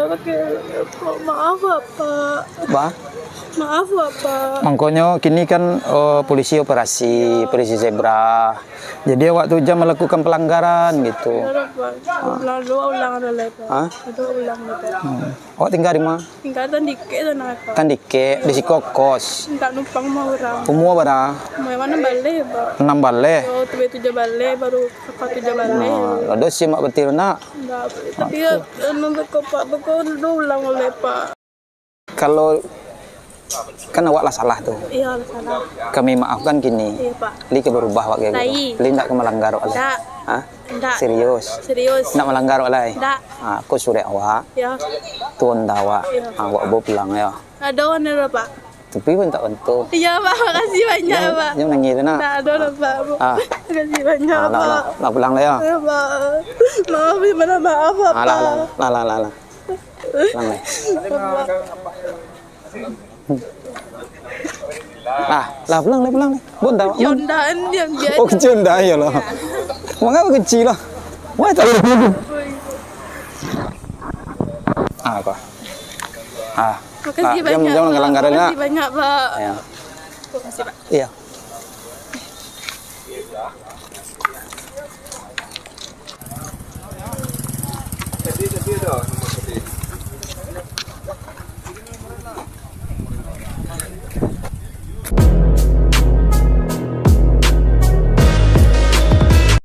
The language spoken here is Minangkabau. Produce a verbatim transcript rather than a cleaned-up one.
Oke, Pak, maaf, Pak. Bah? Maaf, Pak. Mangkonyo kini kan, eh, polisi operasi, polisi zebra. Jadi awak tu jan melakukan pelanggaran gitu. Ulang, Pak. Ulang, dua ulang ada lai, Pak. Hah? Dua ulang ada lai, Pak. Hmm. Awak tinggal di mana? Tinggal Tandikek sana, Pak. Tandikek, di siko kos. Minta numpang sama orang. Umua bara? Umua anam baleh, Pak. Anam baleh? Oh, tu tujuah baleh, baru kakak tujuah baleh. Ah, ado si mak betir nak? Ndak, tapi ya, anu, beko, Pak, beko dua ulang lai, Pak. Kalau kan awak lah salah tu. Iya, lah salah. Kami maafkan kini. Iya, Pak. Lai ka berubah awak kaya gitu. Lai. Lai ndak ka melanggar awak lai. Ndak. Hah? Ndak. Serius? Serius. Ndak melanggar awak lai? Ndak. Ha, ko surek awak. Ya. Tu onda awak. Ya. Ha, awak bawa pulang ya. Ada warna berapa? Tapi pun tak bantu. Iya, Pak. Makasih banyak, Pak. Jangan nangis tu, nak. Ndak ada lah, Pak. Ah. Makasih banyak, Pak. Ah, lah, lah, lah pulang lah ya. Ya, Pak. Maaf, minta maaf, Pak. Ah, lah, lah, lah, lah, lah, lah. Pulang lah. Lah, lah, pulang lah, pulang lah. Bun, dah, bun. Yondaan yang biasa. Oh, kecil dah ya lah. Mengapa kecil lah? Wah, tak ada. Ah, apa? Ah. Makasih banyak, Pak. Makasih banyak, Pak. Ya. Makasih, Pak. Iya.